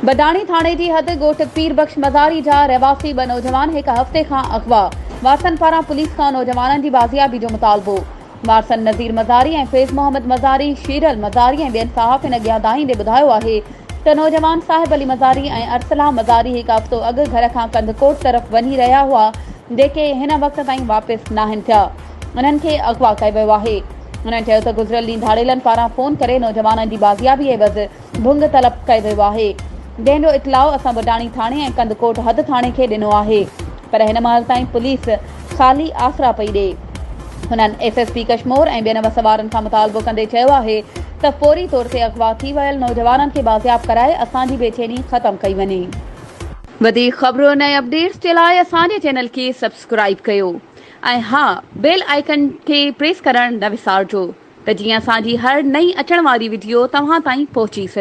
بڊاڻي ٿاڻي جي حد ڳوٺ پير بخش مزاري جا رهواسي ٻه نوجوان هڪ هفتي کان اغوا، وارثن پاران پوليس کان نوجوانن جي بازيابي جو مطالبو. وارثن نذير مزاري ۽ فيض محمد مزاري، شيرل مزاري ۽ ٻين صحافين اڳيان دانهيندي ٻڌايو آهي ته نوجوان صاحب علي مزاري ۽ ارسلان مزاري هڪ هفتو اڳ گهر کان ڪنڌڪوٽ طرف وڃي رهيا هئا جيڪي هن وقت تائين واپس ناهن ٿيا انهن کي اغوا ڪيو ويو آهي. هنن چيو ته گذريل ڏينهن ڌاڙيلن پاران فون ڪري نوجوانن جي بازيابي عيوض ڀنگ طلب ڪيو ويو آهي، جنهن جو اطلاع اسان بڊاڻي ٿاڻي ۽ ڪنڌڪوٽ حد ٿاڻي کي ڏنو آهي پر هن مهل تائين پوليس خالي آسرا پئي ڏئي. هنن ايس ايس پي ڪشمور ۽ ٻين وس وارن کان مطالبو ڪندي چيو آهي ته فوري طور تي اغوا ٿي ويل نوجوانن کي بازياب ڪرائي اسان جي بيچيني ختم ڪئي وڃي. وڌيڪ خبرن ۽ اپڊيٽس جي لاء اسان جي چينل کي سبسڪرائيب ڪيو ۽ ها بيل آئيڪن کي پريس ڪرڻ نه وسارجو. ته جيئن اسان جي هر نئين اچڻ واري وڊيو توهان تائين پهچي سگهي.